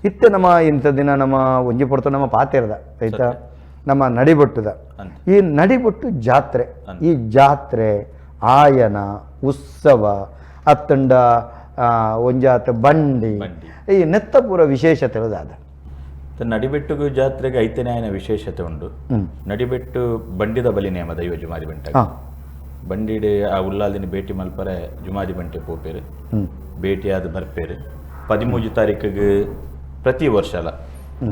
ಇತ್ತೆ ನಮ್ಮ ಇಂಥ ದಿನ ನಮ್ಮ ಒಂಜಿ ಪೊರ್ತು ನಮ್ಮ ಪಾತೆರದ ಆಯ್ತಾ ನಮ್ಮ ನಡಿಬೊಟ್ಟುದ ಈ ನಡಿಬೊಟ್ಟು ಜಾತ್ರೆ, ಈ ಜಾತ್ರೆ ಆಯನ ಉತ್ಸವ ಅತ್ತಂಡ ಒಂಜಾತ ಬಂಡಿ ಈ ನೆತ್ತ ಪೂರ ವಿಶೇಷತೆ ದಾದ. ನಡಿಬೆಟ್ಟುಗು ಜಾತ್ರೆಗೆ ಐತನೇ ಆಯನ ವಿಶೇಷತೆ ಉಂಡು. ನಡಿಬೆಟ್ಟು ಬಂಡಿದ ಬಲಿ ನೇಮ ದೈವ ಜುಮಾದಿ ಬಂಟ ಬಂಡಿಡೆ ಆ ಉಲ್ಲಾಲ್ದಿನ ಭೇಟಿ ಮಲ್ಪರೆ ಜುಮಾದಿ ಬಂಟೆ ಪೋಪೇರು, ಭೇಟಿಯಾದ ಬರ್ಪೇರು. 13 ತಾರೀಕಿಗೆ ಪ್ರತಿ ವರ್ಷ ಅಲ್ಲ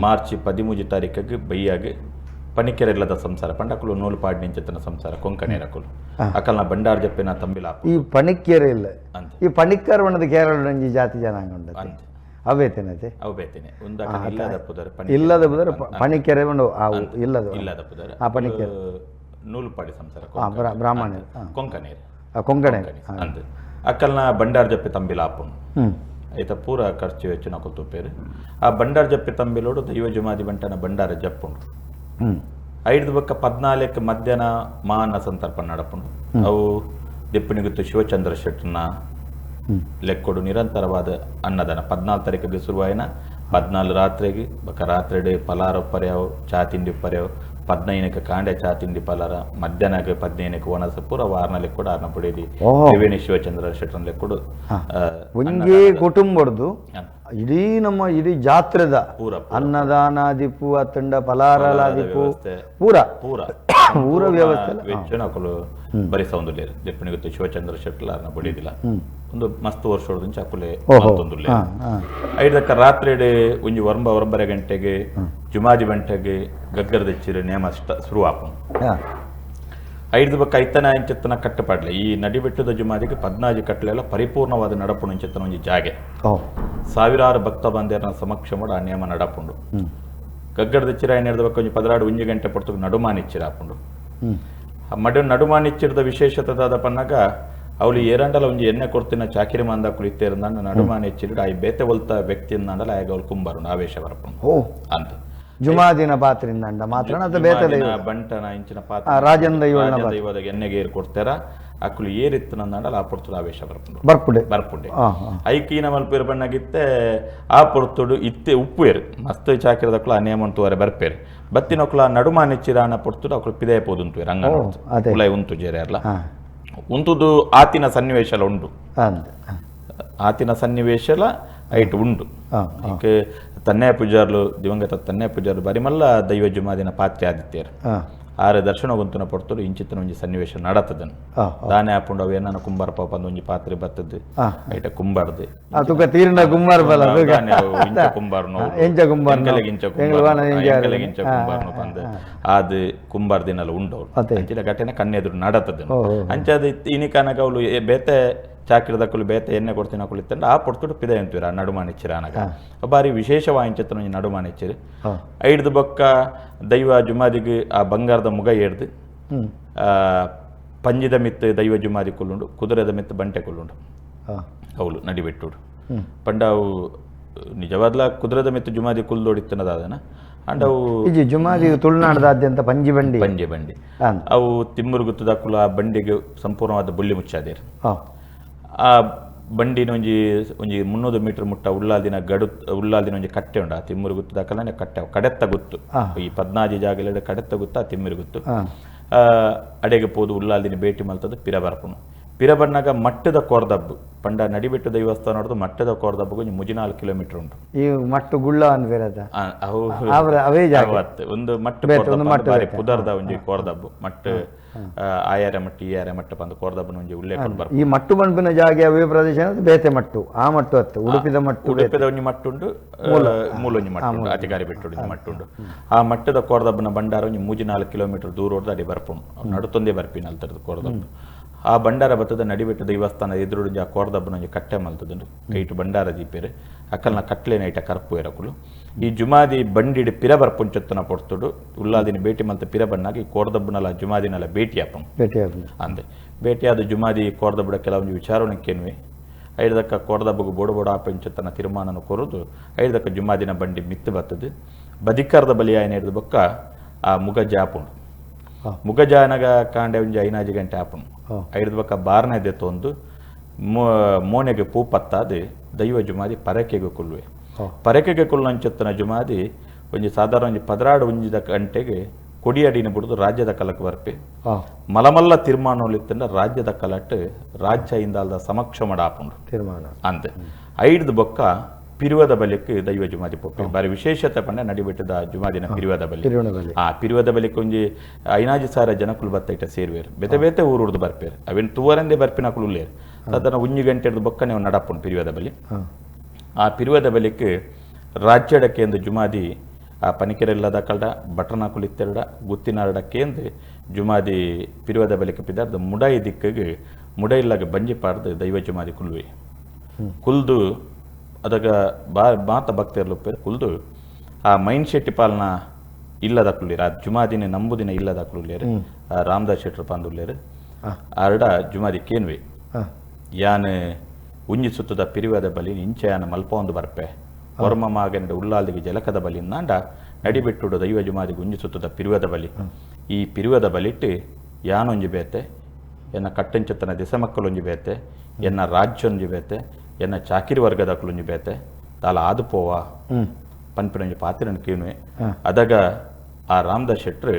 ಮಾರ್ಚ್ 13 ತಾರೀಕಿಗೆ ಬೈಯಾಗ ಪಣಿಕೆರೆಲ್ಲದ ಸಂಸಾರ ಪಂಡಕುಲು ನೂಲು ಪಾಡ್ ನಿಂಚತನ ಸಂಸಾರ ಕೊಂಕಣೇರಕುಲು ಅಕಲ್ನ ಬಂಡಾರ್ ಜಪ್ಪಿನ ತಂಬಿಲ ಈ ಪಣಿಕೆರೆ ಇಲ್ಲ ಈ ಪಣಿಕ್ಕರ್ ಬಣ್ಣದ ಕೇರಳ ಒಂಜಿ ಜಾತಿ ಜನಾಂಗ ಉಂಡು ಅವೇ ತಿನ್ನತೆ ಅವು ಬೇತೇನೆ ಒಂದು ಇಲ್ಲದ ಪುದರ್ ಇಲ್ಲದ ಪುದರ್ ಪಣಿಕೆರೆ ಉಂಡು ಇಲ್ಲದ ಇಲ್ಲದ ಪುದರ್ ಆ ಪಣಿಕೆರೆ ನೂಲುಪಾಡಿ ಸಂಸಾರ ಬ್ರಾಹ್ಮಣ ಕೊಂಕಣೇರು ಕೊಂಕಣೆ ಅಂದ್ ಅಕ್ಕಲ್ನ ಬಂಡಾರ್ ಜಪ್ಪಿ ತಂಬಿಲ ಆಪುಂಡು ಐತ ಪೂರ ಖರ್ಚು ವೆಚ್ಚ ನಕುಲು ತೂಪೇರು. ಆ ಬಂಡಾರ್ ಜಪ್ಪಿ ತಂಬಿಲೋಡು ದೈವ ಜುಮಾದಿ ಬಂಟನ ಬಂಡಾರ ಜಪ್ಪುಂಡು. ಐದು ಬೊಕ್ಕ 14 ಮಧ್ಯಾಹ್ನ ಮಾನ ಸಂತರ್ಪಣ ನಡಪುಂಡು. ಅವು ದೆಪ್ಪುನಿಗುತ್ತು ಶಿವಚಂದ್ರ ಶೆಟ್ಟನ ಲೆಕ್ಕೊಡು ನಿರಂತರವಾದ ಅನ್ನದಾನ 14 ತಾರೀಕಿಗೆ ಶುರುವಾಯಿನ 14 ರಾತ್ರಿಗೆ ಬೊಕ್ಕ ರಾತ್ರಿ ಪಲಾರ ಉಪ್ಪರ್ಯಾವು ಚಾ ತಿಂಡಿ ಉಪ್ಪರ್ಯಾವು 15ಕ್ಕೆ ಕಾಂಡೆ ಚಾ ತಿಂಡಿ ಪಲಾರ ಮಧ್ಯಾಹ್ನಕ್ಕೆ 15ಕ್ಕೆ ಒಣಸ ಪೂರ ವಾರನ ಲೆಕ್ಕೊಡು ಆರ್ನ ಪುಡಿದಿ ತ್ರಿವೇಣಿ ಶಿವಚಂದ್ರ ಶೆಟ್ಟನ ಲೆಕ್ಕೊಡು ಒಂಜೇ ಕುಟುಂಬಡ್ದು ಇಡೀ ನಮ್ಮ ಇಡೀ ಜಾತ್ರೆದ ಪೂರ ಅನ್ನದಾನಾದಿಪ್ಪು ಅತ್ತಂಡ ಪಲಾರಲಾದಿಪ್ಪು ಪೂರ ಪೂರ ಪೂರ ವ್ಯವಸ್ಥೆ ವೆಚ್ಚ ಅಕುಲು ಬರಿಸೊಂದುಲ್ಲೇರು ದೆಪ್ಪುನಿಗುತ್ತು ಶಿವಚಂದ್ರ ಶೆಟ್ಟಲಾರ್ನ ಬಡಿದಿಲ್ಲ ಒಂದು ಮಸ್ತ್ ವರ್ಷ ಅಕುಲೆ ಮಲ್ತೊಂದುಲ್ಲೇರು. ಐದಕ್ಕ ರಾತ್ರಿ ಒಂಜಿ ಒಂಬ ಒಂಬರ ಗಂಟೆಗೆ ಜುಮಾದಿ ಗಂಟೆಗೆ ಗಗ್ಗರ ದೆಚ್ಚಿರು ನೇಮ ಶುರು ಆಪುಂಡು. ಐದು ಬೊಕ್ಕ ಐತನ ಇಂಚೆತ್ತನ ಕಟ್ಟುಪಾಡ್ಲೆ ಈ ನಡಿಬೆಟ್ಟದ ಜುಮಾದಿಗೆ 14 ಕಟ್ಟಲೆಲ್ಲ ಪರಿಪೂರ್ಣವಾದ ನಡಪುಂಡು ಇಂಚೆತ್ತನ ಒಂಜಿ ಜಾಗೆ ಸಾವಿರಾರು ಭಕ್ತ ಬಂದೇರನ ಸಮಕ್ಷಮಡು ಆ ನಿಯಮ ನಡಪುಂಡು. ಗಗ್ಗರದ ಚಿರ ಏನಿರ್ದ ಬೊಕ್ಕ ಒಂಜಿ 12 ಒಂಜಿ ಗಂಟೆ ಪೊರ್ತುಗು ನಡುಮಾನಿಚ್ಚಿರ ಆಪುಂಡು. ಆ ನಡುಮಾನಿಚ್ಚಿರದ ವಿಶೇಷತೆ ದಾದ ಪನ್ನಗ ಅವಳು ಏರಂಡಲ ಒಂಜಿ ಎಣ್ಣೆ ಕೊಡ್ತಿನ ಚಾಕಿರಿ ಮಂದ ಕುಳಿತೇರಂದ ನಡುಮಾನಿಚ್ಚಿರು ಆ ಬೇತೆ ಒಲ್ತ ವ್ಯಕ್ತಿ ಅಂಡಲ ಆಗ ಅವಳು ಕುಂಬಾರುಂಡು ಆವೇಶ ಬರಪುಂಡು ಅಂತ. ಜುಮಾದಿನ ಪಾತ್ರಿಂದ ಮಾತ್ರ ಬಂಟನ ಇಂಚಿನ ಪಾತ್ರ ರಾಜೇಂದ್ರ ದೈವದ ಎಣ್ಣೆಗೆ ಏರ್ ಕೊಡ್ತಾರ ಅಕ್ಕಲು ಏರಿತ್ತು ನಂದಾಂಡಲ ಆ ಪೊರ್ತುಡು ಆವೇಶ ಬರ್ಪುಂಡು ಬರ್ಪುಡೆ ಬರ್ಪುಂಡೆ ಐಕೀನ ಮಲ್ಪೇರು ಬಣ್ಣಗಿತ್ತೆ ಆ ಪೊರ್ತುಡು ಇತ್ತೆ ಉಪ್ಪು ಏರು ಮಸ್ತ್ ಚಾಕಿರದಕ್ಕಲು ಆ ನೇಮ ತೋರೆ ಬರ್ಪೇರು ಬತ್ತಿನೊಕ್ಲ ನಡುಮಾನಿಚ್ಚಿರಾನ ಪೊರ್ತುಡು ಅಕ್ಕಲು ಪಿದಯ ಪೋದುಂತುವೇರು ಅಂಗ ಉಲೈ ಉಂತು ಜೇರೆ ಅಲ್ಲ ಉಂತುದು ಆತಿನ ಸನ್ನಿವೇಶ ಎಲ್ಲ ಉಂಡು ಆತಿನ ಸನ್ನಿವೇಶ ಎಲ್ಲ ಐಟ್ ಉಂಡು. ತನ್ನೇ ಪೂಜಾರ್ಲು ದಿವಂಗತ ತನ್ನೇ ಪೂಜಾರ್ಲು ಬರಿಮಲ್ಲ ದೈವ ಜುಮಾದಿನ ಪಾತ್ರೆ ಆದಿತ್ಯರು ಆರೆ ದರ್ಶನ ಗುಂತನ ಪೊರ್ತುಡು ಇಂಚಿತ್ತನ ಒಂಜಿ ಸನ್ನಿವೇಶ ನಡತದನು ದಾನೆ ಆಪುಂಡು ಅವು ಏನನ್ನ ಕುಂಬಾರ ಪಾಪ ಒಂಜಿ ಪಾತ್ರೆ ಬತ್ತದ್ದು ಐಟ ಕುಂಬಾರ್ದು ಇಂಚ ಕುಂಬಾರ್ನು ಇಂಚ ಕುಂಬಾರ್ನು ಪಂದ್ ಅದು ಕುಂಬಾರ ದಿನಲ್ಲ ಉಂಡವ್ರು ಅಂಚಿನ ಘಟನೆ ಕಣ್ಣೆದುರು ನಡತದನು. ಅಂಚಾದ ಇನಿಕನಕ ಅವಳು ಬೇತೆ ಚಾಕಿರದಕ್ಕಲು ಬೇತೆ ಎಣ್ಣೆ ಕೊಡ್ತೀನಿ ಕುಳಿತಂಡ ಆ ಪೊರ್ತುಡು ಪಿದೆ ಅಂತೀರ ನಡುಮಾನಿಚ್ಚಿರ ಅನಗ ಬಾರಿ ವಿಶೇಷವಾಯಿಂಚತನ ಒಂಜಿ ನಡುಮಾನಿಚ್ಚಿರು. ಐಡ್ದು ಬೊಕ್ಕ ದೈವ ಜುಮಾದಿಗೆ ಆ ಬಂಗಾರದ ಮುಗ ಏಡ್ದು ಪಂಜಿದ ಮಿತ್ತು ದೈವ ಜುಮಾದಿ ಕುಲ್ಲುಂಡು ಕುದುರೆದ ಮಿತ್ತು ಬಂಟೆ ಕುಲ್ಲುಂಡು ಅವಳು ನಡಿಬೆಟ್ಟುಡು ಪಂಡ ಅವು ನಿಜವಾದ್ಲ ಕುದುರೆದ ಮಿತ್ತು ಜುಮಾದಿ ಕುಲ್ದೋಡಿತ್ತನದಾದನ ಅಂಡ್ ಅವು ಜುಮಾದಿ ತುಳುನಾಡದಾದ್ಯಂತ ಪಂಜಿ ಬಂಡಿ ಪಂಜಿ ಬಂಡಿ ಅವು ತಿಮ್ಮರು ಗುತ್ತದಕ್ಕಲು ಆ ಬಂಡಿಗೆ ಸಂಪೂರ್ಣವಾದ ಬುಳ್ಳಿ ಮುಚ್ಚಾದೇರು. ಆ ಬಂಡಿನ ಒಂಜಿ ಒಂಜಿ 300 ಮೀಟರ್ ಮುಟ್ಟ ಉಳ್ಳಾಲ್ದಿನ ಗಡು ಉಳ್ಳಾಲ್ದಿನ ಒಂಜಿ ಕಟ್ಟೆ ಉಂಡು ಆ ತಿಮ್ಮರು ಗುತ್ತು ದಾಕಲನೆ ಕಟ್ಟೆ ಕಡೆತ್ತ ಗುತ್ತು ಈ 14 ಜಾಗಲೆಡ್ ಕಡೆತ್ತ ಗುತ್ತು ಆ ತಿಮ್ಮರು ಗುತ್ತು ಅಡೆಗೆ ಪೋದು ಉಳ್ಳಾಲ್ದಿನ ಭೇಟಿ ಮಲ್ತದ್ದು ಪಿರ ಬರ್ಪುನು. ಪಿರ ಬಣ್ಣಾಗ ಮಟ್ಟದ ಕೋರ್ದಬ್ಬು ಪಂಡ ನಡಿಬೆಟ್ಟು ದೈವಸ್ಥಾನ ಮಟ್ಟದ ಕೋರ್ದಬ್ಬು ಒಂಜಿ 34 ಕಿಲೋಮೀಟರ್ ಉಂಟು. ಈ ಮಟ್ಟು ಗುಳ್ಳ ಒಂದು ಮಟ್ಟು ಪುದರ್ದ ಒಂಜಿ ಕೋರ್ದಬ್ಬು ಮಟ್ಟು ಆಯಾರೆ ಮಟ್ಟು ಈ ಆರೆ ಮಟ್ಟು ಬಂದು ಕೋರ್ದಬ್ಬನ ಒಂಜಿ ಉಲ್ಲೇಖ ಬರ್ಪುಂಡು. ಈ ಮಟ್ಟು ಬಂಪಿನ ಜಾಗೆ ಅವೇ ಪ್ರದೇಶ ಬೇತೆ ಮಟ್ಟು ಆ ಮಟ್ಟು ಅತ್ತು ಉಡುಪಿದ ಮಟ್ಟು ಉಡುಪಿದ ಒಂಜಿ ಮಟ್ಟುಂಡು ಮೂಲೊಂಜಿ ಮಟ್ಟು ಅಧಿಕಾರಿ ಬೆಟ್ಟು ಒಂಜಿ ಮಟ್ಟುಂಡು. ಆ ಮಟ್ಟದ ಕೋರ್ದಬ್ಬನ ಬಂಡಾರ ಒಂಜಿ 34 ಕಿಲೋಮೀಟರ್ ದೂರ ಹೊಡೆದು ಅಡಿ ಬರ್ಪುಂಡು ನಡುತ್ತೊಂದೇ ಬರ್ಪಿನ ಅಲ್ತರದ ಕೋರ್ದಬ್ಬು. ಆ ಬಂಡಾರ ಬತ್ತದ ನಡಿಬೆಟ್ಟು ದೇವಸ್ಥಾನ ಎದುರು ಆ ಕೋರ್ದಬ್ಬನ ಒಂಜಿ ಕಟ್ಟೆ ಮಲ್ತದುಂಡು ಐಟು ಬಂಡಾರ ದೀಪೇರು ಅಕ್ಕಲ್ನ ಕಟ್ಲೇನ ಐಟ ಕರ್ಪು ಎರಕುಲು ಈ ಜುಮಾದಿ ಬಂಡಿಡು ಪಿರ ಬರ್ಪುಂಚೊತ್ತನ ಪೊರ್ತುಡು ಉಲ್ಲಾದಿನ ಭೇಟಿ ಮಲ್ತ ಪಿರ ಬಣ್ಣಾಗ ಈ ಕೋರ್ದಬ್ಬನಲ್ಲ ಜುಮಾದಿನಲ್ಲ ಭೇಟಿ ಆಪುಂಡು ಅಂದೆ ಭೇಟಿಯಾದ ಜುಮಾದಿ ಕೋರ್ದಬ್ಬಡ ಕೆಲವೊಂದು ವಿಚಾರಣೆಕ್ಕೇನ್ವಿ ಐದಕ್ಕ ಕೋರ್ದಬ್ಬಗೆ ಬೋಡ ಬೋಡ ಆಪಂಚೊತ್ತನ ತೀರ್ಮಾನನ ಕೊರದು ಐದಕ್ಕ ಜುಮಾದಿನ ಬಂಡಿ ಮಿತ್ತು ಬತ್ತದು ಬದಿಕಾರದ ಬಲಿಯಾಯನ ಹಿಡಿದು ಬೊಕ್ಕ ಆ ಮುಗ ಜಾಪುಂಡು ಮುಗಜಾನಗ ಕಾಂಡೆ ಒಂಜಿ 5 ಗಂಟೆ ಆಪುಂಡು. ಐದು ಬೊಕ್ಕ ಬಾರನೇ ತೊಂದು ಮೋನೆಗೆ ಪೂ ಪತ್ತಾದು ದೈವ ಜುಮಾದಿ ಪರಕೆಗೆ ಕೊಲ್ಲುವೆ. ಪರಕೆಗೆ ಕುಲ್ಲಂಚೆತ್ತನ ಜುಮಾದಿ ಒಂಜಿ ಸಾಧಾರಣ ಒಂಜಿ 12 ಒಂಜಿದ ಗಂಟೆಗೆ ಕೊಡಿಯಡಿನ ಬಿಡುದು ರಾಜ್ಯದ ಕಲಕ್ಕೆ ಬರ್ಪೆ. ಮಲಮಲ್ಲ ತೀರ್ಮಾನೊಲಿತ್ತಂಡ ರಾಜ್ಯದ ಕಲಟ್ ರಾಜ್ಯ ಇಂದಾಲ್ದ ಸಮಕ್ಷ ಮಡಾಪುಂಡು ತೀರ್ಮಾನ ಅಂತೆ. ಐಡ್ದು ಬೊಕ್ಕ ಪಿರುವದ ಬಲಿಕ್ ದೈವ ಜುಮಾದಿ ಪೋಪೆ. ಬಾರಿ ವಿಶೇಷತೆ ಪಂಡ ನಡಿಬಿಟ್ಟದ ಜುಮಾದಿನ ಪಿರುವದ ಬಲಿ. ಆ ಪಿರುವದ ಬಲಿಕ್ ಒಂಜಿ 5,000 ಜನಕುಲು ಬತ್ತೈಟ ಸೇರುವೇರು. ಬೇತೆ ಬೇತೆ ಊರುಡ್ದು ಬರ್ಪೇರು. ಅವೇನು ತೂವರಂದೇ ಬರ್ಪಿನಕುಲು ಉಲ್ಲೇರು. ಸಾಧಾರಣ 1 ಗಂಟೆಡ್ದು ಬೊಕ್ಕನೆ ನಡಪುಂಡು ಪಿರುವದ ಬಲಿ. ಆ ಪಿರುವದ ಬಲಿಕ್ ರಾಜ್ಯಡ ಕೇಂದ್ರ ಜುಮಾದಿ ಆ ಪನಿಕೆರೆಲ್ಲದ ಕಲ್ಡ ಬಟನಾಕುಲು ಇತ್ತೆರಡ ಗುತ್ತಿನಾರಡ ಕೇಂದ್ರ ಜುಮಾದಿ ಪಿರುವದ ಬಲಿಕ್ ಪಿದಾರ್ದು ಮುಡೈ ದಿಕ್ಕಿಗೆ ಮುಡೈಲ್ಲಾಗ ಬಂಜಿ ಪಾಡ್ದು ದೈವ ಜುಮಾದಿ ಕುಲ್ವೆ. ಕುಲ್ದು ಅದಗ ಬಾ ಮಾತ ಭಕ್ತಿಯರ್ಲುಪ್ಪೇರು ಕುಲ್ದು ಆ ಮೈನ್ ಶೆಟ್ಟಿ ಪಾಲನ ಇಲ್ಲದ ಕುಳ್ಳೇರು. ಆ ಜುಮಾದಿನ ನಂಬುದಿನ ಇಲ್ಲದ ಕುಳ್ಳೇರು. ಆ ರಾಮದಾಸ್ ಶೆಟ್ಟರು ಪಾಂದುಲ್ಲೇರು. ಆರಡ ಜುಮಾದಿ ಕೇನ್ವೆ ಯಾನ್ ಉಂಜಿ ಸುತ್ತದ ಪಿರಿವಾದ ಬಲಿ ಇಂಚೆ ಯಾನ ಮಲ್ಪ ಒಂದು ಬರ್ಪೆ ವರ್ಮ ಮಾಗಂಡ ಉಲ್ಲಾಲ್ದಿಗೆ ಜಲಕದ ಬಲಿ ನಾಂಡ ನಡಿಬಿಟ್ಟುಡು ದೈವ ಜುಮಾದಿಗೆ ಉಂಜಿ ಸುತ್ತದ ಪಿರಿವಾದ ಬಲಿ. ಈ ಪಿರಿವಾದ ಬಲಿಟ್ಟು ಯಾನೊಂಜಿ ಬೇತೆ, ಎನ್ನ ಕಟ್ಟಂಚತ್ತನ ದಿಸ ಮಕ್ಕಳೊಂಜಿ ಬೇತೆ, ಎನ್ನ ರಾಜ್ಯೊಂಜಿ ಬೇತೆ, ಎನ್ನ ಚಾಕಿರಿ ವರ್ಗದ ಕುಲುಂಜಿ ಬೇತೆ ತಾಲ ಆದು ಪೋವಾ ಪನ್ಪಿನೊಂಜಿ ಪಾತಿರನ್ ಕೇನುವೆ. ಅದಾಗ ಆ ರಾಮದಾಸ್ ಶೆಟ್ರು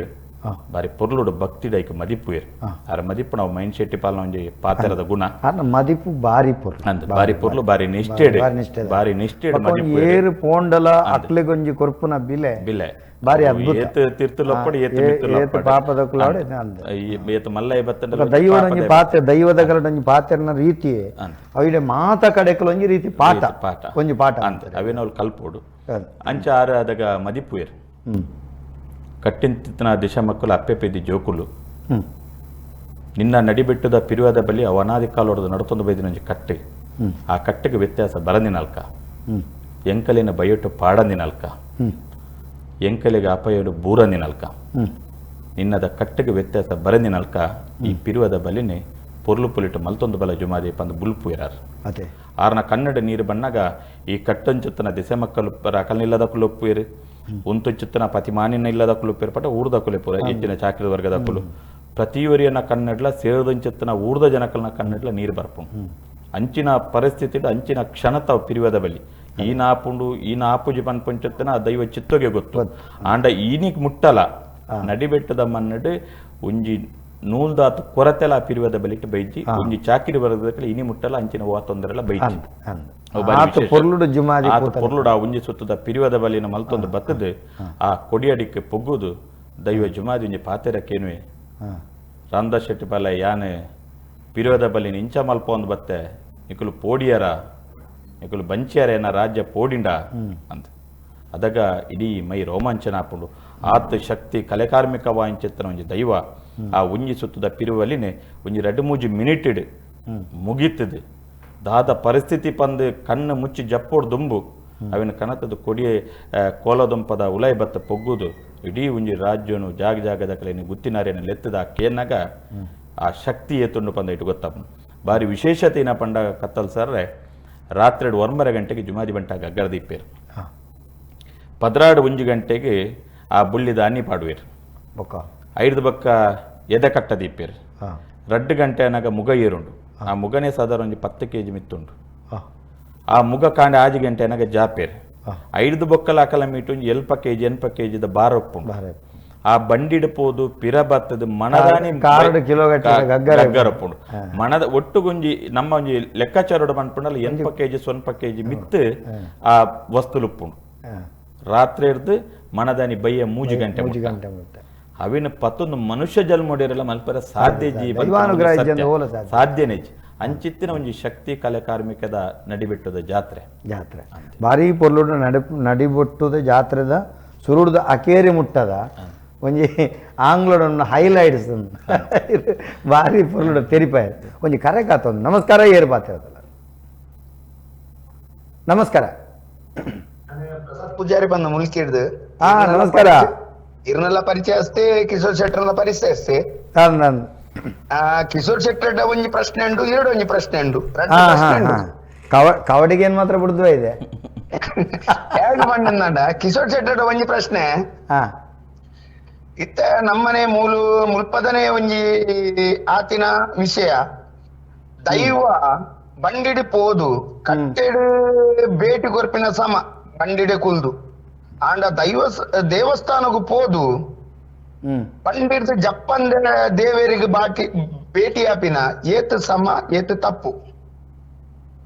ಬಾರಿ ಪೊರ್ಲುಡು ಭಕ್ತಿ ಡೈಕ್ ಮದಿಪುಯರ್. ಆರ ಮದಿಪು ನಾವು ಮೈನ್ ಶೆಟ್ಟಿ ಪಾಲನ ಒಂಜಿ ಪಾತ್ರದ ಗುಣ ಮದಿಪು ಬಾರಿ ಪೊರ್ಲು ಅಂದ್ ಬಾರಿ ಪೊರ್ಲು ಬಾರಿ ನಿಷ್ಠೆಡ್ ಬಾರಿ ನಿಷ್ಠೆಡ್ ಮದಿಪು ಏರು ಪೋಂಡಲ ಅಕ್ಲೆಗೊಂಜಿ ಕೊರ್ಪುನ ಬಿಲೆ ಬಿಲೆ ಬಾರಿ ಅದ್ಭುತ. ಏತ್ ತಿರ್ತುಲಪ್ಪಡು ಏತ್ ಮಿತ್ತುಲಪ್ಪಡು ಪಾಪದ ಕುಲಾಡು ಏತ್ ಮಲ್ಲೈ ಬತ್ತಂಡ ದೈವದೊಂಜಿ ಪಾತ್ರ ದೈವದ ಕಲಡೊಂಜಿ ಪಾತ್ರನ ರೀತಿ ಅವಿಡೆ ಮಾತ ಕಡೆಕಲೊಂಜಿ ರೀತಿ ಪಾಠ ಪಾಠ ಒಂಜಿ ಪಾಠ ಅಂತ ಅವೇನವ್ಲು ಕಲ್ಪೋಡು ಅಂಚ ಆರ ಅದಾಗ ಮದಿಪುಯರ್. ಕಟ್ಟಿಂತಿನ ದಿಶ ಮಕ್ಕಳು ಅಪ್ಪೆ ಪೆದ್ದಿ ಜೋಕುಲು ನಿನ್ನ ನಡಿಬಿಟ್ಟದ ಪಿರುವಾದ ಬಲಿ ಅವನಾದಿ ಕಾಲೋಡದ ನಡತೊಂದು ಬೈದಿನೊಂಜಿ ಕಟ್ಟೆ. ಆ ಕಟ್ಟೆಗೆ ವ್ಯತ್ಯಾಸ ಬರಂದಿನಲ್ಕ, ಎಂಕಲಿನ ಬಯಟು ಪಾಡಂದಿನಲ್ಕ, ಎಂಕಲಿಗೆ ಅಪಯೋಡು ಬೂರಂದಿನಲ್ಕ, ನಿನ್ನದ ಕಟ್ಟೆಗೆ ವ್ಯತ್ಯಾಸ ಬರಂದಿನಲ್ಕ ಈ ಪಿರುವಾದ ಬಲಿನೇ ಪೊರ್ಲು ಪೊಲಿಟು ಮಲ್ತೊಂದು ಬಲ ಜುಮಾದಿ ಪಂದು ಬುಲ್ಪು ಇರಾರು. ಆರ್ನ ಕನ್ನಡ ನೀರು ಬಣ್ಣಾಗ ಈ ಕಟ್ಟಂಚುತ್ತನ ದಿಸೆ ಮಕ್ಕಳು ಅಕಲ್ನಿಲ್ಲದ ಕುಲೊಪ್ಪುಯಿರು, ಉಂತುಚ್ಚುತ್ತನ ಪತಿಮಾನಿನ ಇಲ್ಲದ ಕುಲುಪ್ಪೇರು ಪಟ ಊರ್ದ ಕುಲೆಪುರ ಹೆಚ್ಚಿನ ಚಾಕ್ರಿ ವರ್ಗದ ಕುಲು ಪ್ರತಿಯೊರಿಯನ್ನ ಕನ್ನಡ್ಲ ಸೇರದಂಚುತ್ತನ ಊರ್ದ ಜನಕಲ್ನ ಕನ್ನಡ್ಲ ನೀರು ಬರ್ಪು. ಅಂಚಿನ ಪರಿಸ್ಥಿತಿ ಅಂಚಿನ ಕ್ಷಣತ ಪಿರಿವದ ಬಲಿ ಈ ನಾಪುಂಡು ಈ ನಾಪುಜಿ ಪನ್ಪಂಚುತ್ತನ ದೈವ ಚಿತ್ತೋಗೆ ಗೊತ್ತು. ಆಂಡ ಈನಿಗ್ ಮುಟ್ಟಲ ನಡಿಬೆಟ್ಟದ ಮನ್ನಡು ಒಂಜಿ ನೂಲ್ದಾತು ಕೊರತೆಲ ಪಿರಿವದ ಬಲಿಟ್ ಬೈಜಿ ಒಂಜಿ ಚಾಕಿರಿ ಬರದಕ್ಕೆ ಇನಿ ಮುಟ್ಟಲ ಅಂಚಿನ ವಾ ತೊಂದರೆಲ್ಲ ಬೈಜಿ. ಪೊರ್ಲುಡು ಆ ಒಂಜಿ ಸುತ್ತದ ಪಿರಿವದ ಬಲಿನ ಮಲ್ತೊಂದು ಬತ್ತದು ಆ ಕೊಡಿಯಡಿಕ್ಕೆ ಪೊಗ್ಗುದು ದೈವ ಜುಮಾದಿ ಒಂಜಿ ಪಾತೆರಕ್ಕೇನುವೆ. ರಾಮದಾಸ್ ಶೆಟ್ಟಿ ಪಾಲ ಯಾನೆ ಪಿರಿವದ ಬಲಿನ ಇಂಚ ಮಲ್ಪ ಒಂದು ಬತ್ತೆ ನಿಕುಲು ಪೋಡಿಯರ ನಿಕುಲು ಬಂಚಿಯರ ಏನ ರಾಜ್ಯ ಪೋಡಿಂಡ ಅಂತ. ಅದಾಗ ಇಡೀ ಮೈ ರೋಮಾಂಚನ ಆಪುಂಡು. ಆತ ಶಕ್ತಿ ಕಲೆಕಾರ್ಮಿಕ ವಾಂಚೆತ್ತನ ಒಂಜಿ ದೈವ ಆ ಒಂಜಿ ಸುತ್ತದ ಪಿರುವಲಿನೇ ಒಂಜಿ 2-3 ಮಿನಿಟ್ ಮುಗೀತದೆ. ದಾದ ಪರಿಸ್ಥಿತಿ ಪಂದು ಕಣ್ಣು ಮುಚ್ಚಿ ಜಪ್ಪೋಡು ದುಂಬು ಅವಿನ ಕನತದ ಕೊಡಿಯೇ ಕೋಲದೊಂಪದ ಉಲೈ ಬತ್ತ ಪೊಗ್ಗುದು ಇಡೀ ಒಂಜಿ ರಾಜ್ಯನು ಜಾಗ ಜಾಗದ ಕಲೆಯನ್ನು ಗುತ್ತಿನಾರೇನ ಲೆತ್ತದ ಆ ಕೇನಾಗ ಆ ಶಕ್ತಿ ಏತುಂಡು ಪಂದ ಇಟ್ಟು ಗೊತ್ತಾಪು. ಬಾರಿ ವಿಶೇಷತೆ ಏನ ಪಂಡಾಗ ಕತ್ತಲ್ ಸರ್ರೆ ರಾತ್ರಿ 9 ಗಂಟೆಗೆ ಜುಮಾದಿ ಬಂಟಾಗ ಅಗ್ಗರದೀಪೇರು. 12 ಗಂಟೆಗೆ ಆ ಬುಳ್ಳಿದ ಅನ್ನಿ ಪಾಡುವೇರು. 5 ಬಕ್ಕ ಎದೆ ಕಟ್ಟ ದೀಪೇರು. 2 ಗಂಟೆ ಅನ್ನಾಗ ಮುಗ ಏರುಂಡು. ಆ ಮುಗನೇ ಸಾಧಾರಣ ಒಂಜಿ 10 ಕೆಜಿ ಮಿತ್ತುಂಡು. ಆ ಮುಗ ಕಾಂಡ 5 ಗಂಟೆ ಅನ್ನಾಗ ಜಾಪೇರು. 5 ಬೊಕ್ಕಲ ಅಕಲ ಮೀಟು ಒಂಜಿ 7 ಕೆಜಿ 8 ಕೆಜಿದ ಬಾರ ಉಪ್ಪುಂಡು. ಆ ಬಂಡಿಡ್ ಪೋದು ಪಿರ ಬತ್ತದ ಮಣದಾನಿ ಗಗ್ಗರಪ್ಪುಂಡು. ಮಣದ ಒಟ್ಟುಗೊಂಜಿ ನಮ್ಮ ಒಂಜಿ ಲೆಕ್ಕಾಚಾರೋಡು ಪನ್ಪುಂಡಲ್ಲ 8 ಕೆಜಿ 1 ಕೆಜಿ ಮಿತ್ತು ಆ ವಸ್ತುಲುಪ್ಪುಂಡು. ರಾತ್ರಿ ಹಿಡ್ದು ಮಣದಾನಿ ಬಯ್ಯ 3 ಗಂಟೆ ಅವಿನ ಪತ್ತೊಂದು ಮನುಷ್ಯ ಜನ್ಮೋಡಿರಲ್ಲ ಮಲ್ಪರ ಸಾಧ್ಯ ಸಾಧ್ಯನೇ. ಅಂಚಿತ್ತಿನ ಒಂಜಿ ಶಕ್ತಿ ಕಲೆ ಕಾರ್ಮಿಕದ ನಡಿಬಿಟ್ಟದ ಜಾತ್ರೆ ಜಾತ್ರೆ ಭಾರಿ ಪೊರ್ಲುಡು ನಡಿಬಿಟ್ಟದ ಜಾತ್ರೆದ ಸುರುಡ್ದ ಅಕೇರಿ ಮುಟ್ಟದ ಒಂಜಿ ಆಂಗ್ಲೋಡನ್ನು ಹೈಲೈಟ್ಸ್ ಭಾರಿ ಪೊರ್ಲುಡು ತೆರಿಪಾಯ ಒಂಜಿ ಕರೆ ಕಾತೊಂದು. ನಮಸ್ಕಾರ ಏರು ಪಾತ್ರ ನಮಸ್ಕಾರ. ಪ್ರಸಾದ್ ಪೂಜಾರಿ ಬಂದ ಮುಲ್ಕಿಡ್ದು. ನಮಸ್ಕಾರ. ಇರ್ನೆಲ್ಲ ಪರಿಚಯ ಅಷ್ಟೇ, ಕಿಶೋರ್ ಶೆಟ್ಟರ್ನ ಪರಿಚಯ ಅಷ್ಟೇ. ಕಿಶೋರ್ ಶೆಟ್ಟರ್ ಒಂಜಿ ಪ್ರಶ್ನೆ ಉಂಟು, ಎರಡು ಒಂಜಿ ಪ್ರಶ್ನೆ ಉಂಟು. ಕವಡಿಗೆ ಏನ್ ಮಾತ್ರ ಬಿಡುದು ಇದೆ ಎರಡು ಬಣ್ಣ. ಕಿಶೋರ್ ಶೆಟ್ಟರ್ ಒಂಜಿ ಪ್ರಶ್ನೆ ಇತ್ತ ನಮ್ಮನೆ ಮೂಲು ಮುಲ್ಪದನೆ ಒಂಜಿ ಆತಿನ ವಿಷಯ ದೈವ ಬಂಡಿಡಿ ಪೋದು ಕಟ್ಟೆಡು ಬೇಟಿ ಕೊರ್ಪಿನ ಸಮ ಬಂಡಿಡೆ ಕುಲ್ದು ಆಂಡ ದೈವ ದೇವಸ್ಥಾನಕ್ಕೂ ಪೋದು ಪಂಡಿರ್ದು ಜಪ್ಪಂದೆ ದೇವರಿಗೆ ಬಾಟಿ ಭೇಟಿ ಆಪಿನ ಏತ್ ಸಮ ಏತ್ ತಪ್ಪು.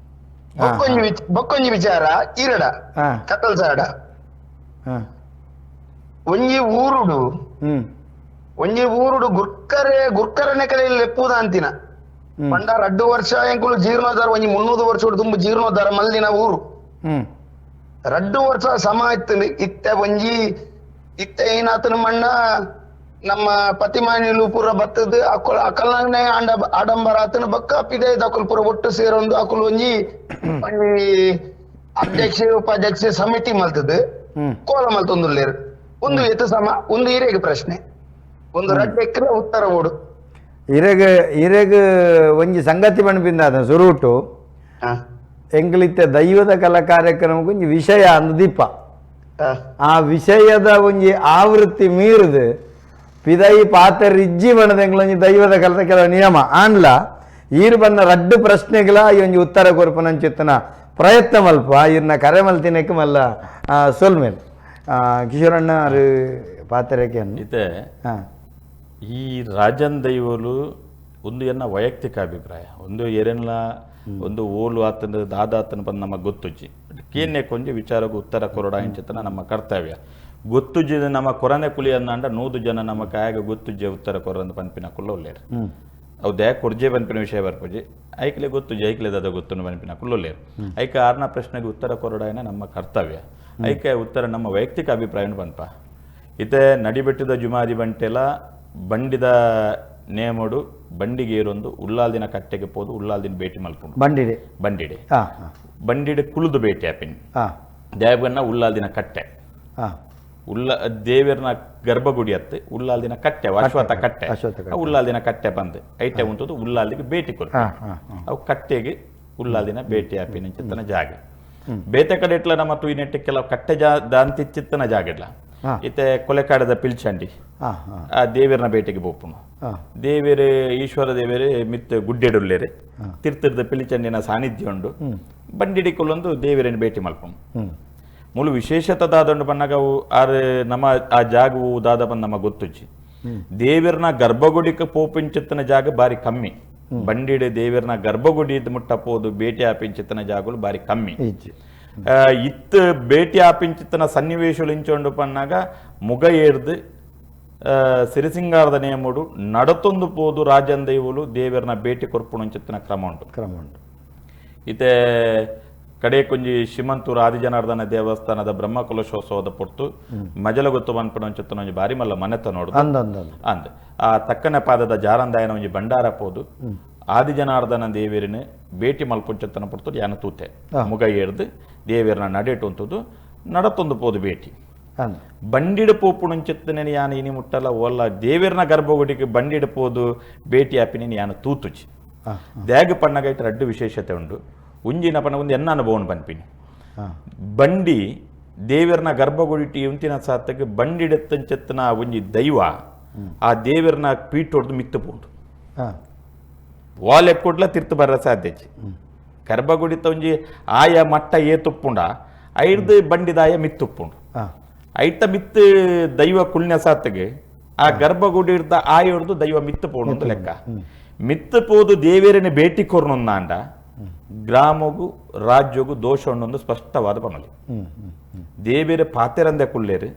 ಬೊಕ್ಕೊಂಜಿ ವಿಚಾರ ಇರಡ ಕತ್ತಲ್ ಸಾಡ ಒಂಜಿ ಊರುಡು ಒಂಜಿ ಊರುಡು ಗುರ್ಕರೆ ಗುರ್ಕರನೆ ಕಲೆಯಲ್ಲಿ ಲೆಪ್ಪುದ ಅಂತಿನ ಪಂಡ ರಡ್ಡು ವರ್ಷ ಎಂಕುಲು ಜೀರ್ಣೋದ್ಧಾರ ಒಂಜಿ 300 ವರ್ಷ ತುಂಬ ಜೀರ್ಣೋದ್ಧಾರ ಮಲ್ದಿನ ಊರು ರಡ್ಡು ವರ್ಷ ಸಮ ಇತ್ತು ಇತ್ತೆ ಒಂಜಿ ಇತ್ತೆ ಏನಾತನ ಮಣ್ಣ ನಮ್ಮ ಪತಿಮಾನಿಲು ಪೂರ ಬತ್ತದ ಅಕುಲ್ ಅಕಲ್ನೇ ಅಂಡ ಆಡಂಬರ ಆತನ ಬಕ್ಕ ಪಿದೆ ಅಕುಲ್ ಪೂರ ಒಟ್ಟು ಸೇರೊಂದು ಅಕುಲ್ ಒಂಜಿ ಒಂಜಿ ಅಧ್ಯಕ್ಷ ಉಪಾಧ್ಯಕ್ಷ ಸಮಿತಿ ಮಲ್ತದ ಕೋಲ ಮಲ್ತೊಂದುಲ್ಲೇರು. ಒಂದು ಏತು ಸಮ ಒಂದು ಹಿರಿಯಗೆ ಪ್ರಶ್ನೆ ಒಂದು ರಡ್ಡು ಎಕ್ಕರೆ ಉತ್ತರ ಓಡು ಇರೆಗ್ ಇರೆಗ್ ಒಂಜಿ ಸಂಗತಿ ಪಣಪಿಂದ ಅದ ಸುರುಟು ಎಂಗ್ಲಿತ್ತೆ ದೈವದ ಕಲಾ ಕಾರ್ಯಕ್ರಮಕ್ಕೆ ಒಂಜಿ ವಿಷಯ ಅಂದು ದೀಪ ಆ ವಿಷಯದ ಒಂಜಿ ಆವೃತ್ತಿ ಮೀರಿದು ಪಿದೈ ಪಾತ್ರ ಇಜ್ಜಿ ಬಣ್ಣದ ಎಂಗ್ಲೊಂಜಿ ದೈವದ ಕಲದ ಕೆಲವು ನಿಯಮ ಆನ್ಲ ಈರು ಬನ್ನ ರಡ್ಡು ಪ್ರಶ್ನೆಗಳ ಈ ಒಂಜಿ ಉತ್ತರ ಕೊರ್ಪನಂಚಿತ್ತನ ಪ್ರಯತ್ನ ಮಲ್ಪ ಇರ್ನ ಕರೆ ಮಲ್ತಿನಕ್ಕೆ ಮಲ್ಲ ಸೊಲ್ಮೇಲ್ ಕಿಶೋರಣ್ಣ ಅರು ಪಾತ್ರಕ್ಕೆ ಇತ್ತೆ ಈ ರಾಜನ್ ದೈವಲು ಒಂದು ಎನ್ನ ವೈಯಕ್ತಿಕ ಅಭಿಪ್ರಾಯ ಒಂದು ಎರೆನ್ಲ ಒಂದು ಓಲು ಆತನ ದಾದಾತನ ಬಂದು ನಮಗೆ ಗೊತ್ತುಜ್ಜಿ ಕೇನ್ನೆ ಕೊಂಜಿ ವಿಚಾರಕ್ಕೂ ಉತ್ತರ ಕೊರಡ ಇಂಚಿತನ ನಮ್ಮ ಕರ್ತವ್ಯ ಗೊತ್ತುಜ್ಜಿ ನಮ್ಮ ಕೊರನೆ ಕುಲಿ ಅಂದ 100 ಜನ ನಮ್ಮ ಕಾಯಾಗ ಗೊತ್ತುಜ್ಜೆ ಉತ್ತರ ಕೊರಂದು ಪನ್ಪಿನ ಕುಲ್ಲ ಉಲ್ಲೇರು ಅವು ದಯ ಕೊರ್ಜೆ ಪನ್ಪಿನ ವಿಷಯ ಬರ್ಪುಜಿ ಐಕ್ಲೆ ಗೊತ್ತುಜ್ಜಿ ಐಕ್ಲೆ ದಾದ ಗೊತ್ತುನು ಪನ್ಪಿನ ಕುಲ್ಲೊಲ್ಲೇರು ಐಕ ಆರ್ನ ಪ್ರಶ್ನೆಗೆ ಉತ್ತರ ಕೊರಡಾಯನ ನಮ್ಮ ಕರ್ತವ್ಯ ಐಕೆ ಉತ್ತರ ನಮ್ಮ ವೈಯಕ್ತಿಕ ಅಭಿಪ್ರಾಯನ ಪನ್ಪ ಇತ್ತೆ ನಡಿಬೆಟ್ಟಿದ ಜುಮಾದಿ ಬಂಟೆಲ ಬಂಡಿದ ನೇಮಡು ಬಂಡಿಗೆ ಏರೊಂದು ಉಲ್ಲಾಲ್ದಿನ ಕಟ್ಟೆಗೆ ಪೋದು ಉಲ್ಲಾಲ್ದಿನ ಭೇಟಿ ಮಲ್ಪುಂಡು ಬಂಡಿಡೆ ಬಂಡಿಡೆ ಬಂಡಿಡೆ ಕುಳಿದು ಭೇಟಿ ಆಪಿನ್ ದೇವನ್ನ ಉಲ್ಲಾಲ್ದಿನ ಕಟ್ಟೆ ಉಲ್ಲ ದೇವರನ ಗರ್ಭಗುಡಿ ಅತ್ತೆ ಉಲ್ಲಾಲ್ದಿನ ಕಟ್ಟೆ ಅಶ್ವತ್ಥ ಕಟ್ಟೆ ಉಲ್ಲಾಲ್ದಿನ ಕಟ್ಟೆ ಬಂದು ಐಟೆ ಉಂಟು ಉಲ್ಲಾಲ್ದಿಗೆ ಭೇಟಿ ಕೊಡು ಅವು ಕಟ್ಟೆಗೆ ಉಲ್ಲಾಲ್ದಿನ ಭೇಟಿ ಆಪಿನ ಚಿತ್ತನ ಜಾಗ ಬೇತೆ ಕಡೆ ಇಟ್ಲ ನಮ್ಮ ಈ ನೆಟ್ಟ ಕೆಲವು ಕಟ್ಟೆ ಜಾ ದಾಂತಿ ಚಿತ್ತನ ಜಾಗ ಇಡ್ಲ ಇತ್ತೆ ಕೊಲೆಕಾಡದ ಪಿಲ್ಚಂಡಿ ಆ ದೇವರನ ಭೇಟಿಗೆ ಬೋಪುನು ದೇವೇರೆ ಈಶ್ವರ ದೇವೇರೆ ಮಿತ್ ಗುಡ್ಡೆಡುಲ್ಲೇರೆ ತಿರ್ತದ ಪಿಲಿಚಂಡಿನ ಸಾನ್ನಿಧ್ಯ ಉಂಡು ಬಂಡಿಡಿ ಕೊಲ್ಲೊಂದು ದೇವರನ್ನು ಭೇಟಿ ಮಲ್ಪುನು ಮೂಲು ವಿಶೇಷತೆ ದಾದಂಡು ಬಣ್ಣಗ ಅವು ಆರ್ ನಮ್ಮ ಆ ಜಾಗವು ದಾದ ಬಂದು ನಮಗೆ ಗೊತ್ತುಜ್ಜಿ ದೇವರನ ಗರ್ಭಗುಡಿಗೆ ಪೋಪಿಂಚಿತ್ತನ ಜಾಗ ಬಾರಿ ಕಮ್ಮಿ ಬಂಡಿಡೆ ದೇವರನ ಗರ್ಭಗುಡಿ ಮುಟ್ಟ ಪೋದು ಭೇಟಿ ಆಪಿಂಚಿತ್ತನ ಜಾಗಗಳು ಬಾರಿ ಕಮ್ಮಿ ಇತ್ತು ಭೇಟಿ ಆಪಿಂಚಿತ್ತನ ಸನ್ನಿವೇಶಗಳು ಇಂಚೊಂಡು ಪನ್ನಾಗ ಮುಗ ಏರ್ದು ಸಿರಿಸಿಂಗಾರದ ನೇಮುಡು ನಡತೊಂದು ಪೋದು ರಾಜನ್ ದೈವಲು ದೇವರನ ಭೇಟಿ ಕೊರ್ಪುಣಂಚಿತ್ತನ ಕ್ರಮ ಉಂಟು ಕ್ರಮ ಉಂಟು ಇತ್ತೆ ಕಡೆ ಕೊಂಜಿ ಶಿಮಂತೂರು ಆದಿಜನಾರ್ದನ ದೇವಸ್ಥಾನದ ಬ್ರಹ್ಮಕಲಶೋತ್ಸವದ ಪೊರ್ತು ಮಜಲಗೊತ್ತು ಪನ್ಪುಣಂಚಿತ್ತನ ಒಂಜಿ ಬಾರಿ ಮಲ್ಲ ಮನೆತ ನೋಡು ಅಂದ್ ಆ ತಕ್ಕನ ಪಾದದ ಜಾರಂದಾಯನ ಒಂಜಿ ಭಂಡಾರ ಪೋದು ಆದಿಜನಾರ್ದನ ದೇವರಿನ ಭೇಟಿ ಮಲ್ಪುಂಚತ್ತನ ಪೊರ್ತು ಯಾನ ತೂತೆ ಮುಗ ಏರ್ದು ದೇವರನ ನಡೆಟು ಅಂತದ್ದು ನಡತೊಂದು ಪೋದು ಭೇಟಿ ಬಂಡಿಡ ಪೋಪುಣಂಚಿತ್ತನೆ ಯಾನ ಇನಿ ಮುಟ್ಟಲ್ಲ ಓಲ್ಲ ದೇವರನ ಗರ್ಭಗುಡಿಗೆ ಬಂಡಿಡ ಪೋದು ಭೇಟಿ ಆಪಿನ ಯಾನ ತೂತುಚಿ ದ್ಯಾಗ ಪಣ್ಣಗೈಟ್ ರಡ್ಡು ವಿಶೇಷತೆ ಉಂಡು ಉಂಜಿನ ಪಣ್ಣ ಒಂದು ಎನ್ನ ಅನುಭವನ ಪನ್ಪಿನಿ ಬಂಡಿ ದೇವರನ ಗರ್ಭಗುಡಿಟಿ ಉಂತಿನ ಸಾತಕ್ಕೆ ಬಂಡಿಡತ್ತಂಚೆತ್ತನ ಒಂಜಿ ದೈವ ಆ ದೇವರನ ಪೀಠ ಹೊಡೆದು ಮಿತ್ತು ಪೋಂಡು ವಾಲೆ ಕೊಡ್ಲ ತಿರ್ತು ಬರ ಸಾಧ್ಯ ಗರ್ಭಗುಡಿತ ಒಂಜಿ ಆಯ ಮಟ್ಟ ಏತುಪ್ಪುಂಡ ಐರ್ದು ಬಂಡಿದಾಯ ಮಿತ್ತುಪ್ಪುಂಡು ಐತ ಮಿತ್ತು ದೈವ ಕುಳ್ನ ಸಾತಿಗೆ ಆ ಗರ್ಭಗುಡಿ ಇರ್ದ ಆಯೊಡ್ದು ದೈವ ಮಿತ್ತು ಪೋಣು ಅಂತ ಲೆಕ್ಕ ಮಿತ್ತು ಪೋದು ದೇವೇರನೆ ಭೇಟಿ ಕೊರ್ನೊಂದಾಂಡ ಗ್ರಾಮಗೂ ರಾಜ್ಯಗೂ ದೋಷ ಉಂಡೊಂದು ಸ್ಪಷ್ಟವಾದ ಪನೊಲಿ ದೇವೇರ ಪಾತೆರಂದೆ ಕುಲ್ಲೇರು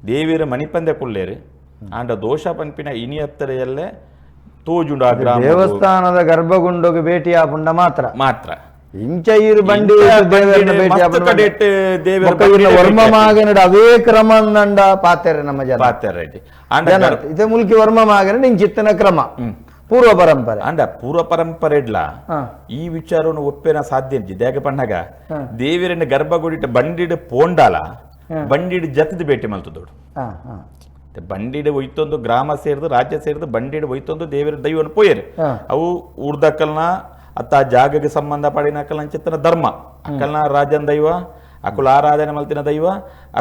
ದೇವೇರ ಮಣಿಪಂದೆ ಕುಲ್ಲೇರು ಆಂಡ ದೋಷ ಪನ್ಪಿನ ಇನಿಯತ್ತರೆಯಲ್ಲೇ ತೋಜುಂಡು ಆ ಗ್ರಾಮ ದೇವಸ್ಥಾನದ ಗರ್ಭಗುಂಡೋಗಿ ಭೇಟಿ ಆಪುಂಡ ಮಾತ್ರ ಮಾತ್ರ ಇಂಚ ಈರು ಬಂಡಿ ವರ್ಮ ಮಾಗನಡ ಅವೇ ಕ್ರಮ ನಂಡ ಪಾತೆರೆ ನಮ್ಮ ಜನ ಪಾತೆರೆ ಇದೇ ಮುಲ್ಕಿ ವರ್ಮ ಮಾಗನ ಇಂಚಿತ್ತನ ಕ್ರಮ ಪೂರ್ವ ಪರಂಪರೆ ಅಂಡ ಪೂರ್ವ ಪರಂಪರೆ ಇಡ್ಲ ಈ ವಿಚಾರವನ್ನು ಒಪ್ಪೇನ ಸಾಧ್ಯ ಇಜ್ಜಿ ಪಣ್ಣಗ ದೇವರನ್ನ ಗರ್ಭಗುಡಿಟ ಬಂಡಿಡ್ ಪೋಂಡಾಲ ಬಂಡಿಡ್ ಜತದ ಭೇಟಿ ಮಲ್ತದೋಡು ಬಂಡಿಡ್ ಒಯ್ತೊಂದು ಗ್ರಾಮ ಸೇರಿದು ರಾಜ್ಯ ಸೇರಿದು ಬಂಡಿಡ್ ಒಯ್ತೊಂದು ದೇವರ ದೈವನ ಪೋಯರು ಅವು ಊರ್ದಕ್ಕಲ್ನ ಅತ್ತ ಜಾಗಕ್ಕೆ ಸಂಬಂಧ ಪಡಿನ ಅಕ್ಕಲ್ನ ಚಿತ್ತನ ಧರ್ಮ ಅಕ್ಕಲ್ನ ರಾಜನ್ ದೈವ ಅಕುಲು ಆರಾಧನೆ ಮಲ್ತಿನ ದೈವ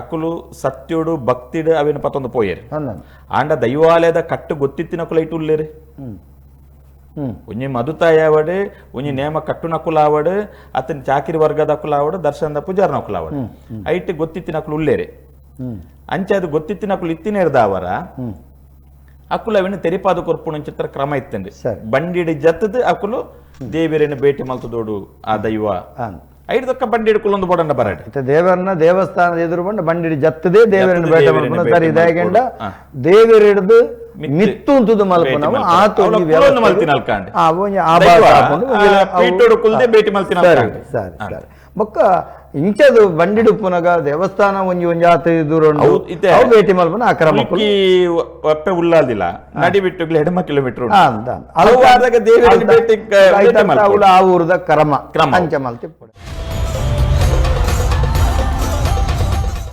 ಅಕುಲು ಸತ್ಯೋಡು ಭಕ್ತಿಡು ಅವೇನು ಪತ್ತೊಂದು ಪೋಯರು ಆಂಡ ದೈವಾಲಯದ ಕಟ್ಟು ಗೊತ್ತಿತ್ತಿನ ಅಕುಲು ಐಟು ಉಲ್ಲೇರು ಒಂಜಿ ಮದುತಾಯಾವಡ್, ಒಂಜಿ ನೇಮ ಕಟ್ಟುನಕುಲಾವಡ್, ಅತನ್ ಚಾಕಿರಿ ವರ್ಗದಕುಲಾವಡ್, ದರ್ಶನದ ಪೂಜಾರ್ನಕುಲಾವಡ್, ಐಟ್ ಗೊತ್ತಿತ್ತಿನಕುಲು ಉಲ್ಲೇರೆ. ಅಂಚೆ ಅದು ಗೊತ್ತಿತ್ತಿನಕುಲು ಇತ್ತಿನೇರ್ದಾವರ ಅಕುಲು ಅವಿನ ತೆರಿಪಾದ ಕೊರ್ಪುಣ ಚಿತ್ರ ಕ್ರಮ ಇತ್ತಂడి. ಬಂಡಿಡಿ ಜತ್ತದ ಅಕುಲು ದೇವಿರೇನು ಭೇಟಿ ಮಲ್ತದೋಡು ಆ ದೈವ ಐಡ್ದಕ್ಕ ಬಂಡಿಡ್ ಕುಲೊಂದು ಬೋಡಂಡ ಬರಡ್. ದೇವರನ್ನ ದೇವಸ್ಥಾನದ ಎದುರು ಬಂಡ ಬಂಡಿಡಿ ಜತ್ತದೇ ದೇವರನ್ನ ಬೇಟೆ ಮಲ್ಪುನ ಸರಿ ಇದಾಗೆಂಡ ದೇವರಿಡ್ದು ಮಿತ್ತು ಉಂತುದು ಮಲ್ಪುನವು ಆತು ಸರಿ ಸರಿ. ಬೊಕ್ಕ ಇಂಚದು ಬಂಡಿಡು ಪುನಗ ದೇವಸ್ಥಾನ ಒಂಜಿ ಒಂಜಿ ಆತ ದೂರ ಅವು ಭೇಟಿ ಮಲ್ಪುನ ಅಕ್ರಮ ಒಪ್ಪೆ ಉಲ್ಲಾದಿಲ್ಲ ನಡಿ ಬಿಟ್ಟು ಎಡಮ ಕಿಲೋಮೀಟರ್ ಆ ಊರದ ಕ್ರಮ ಅಂಚ ಮಲ್ತಿ.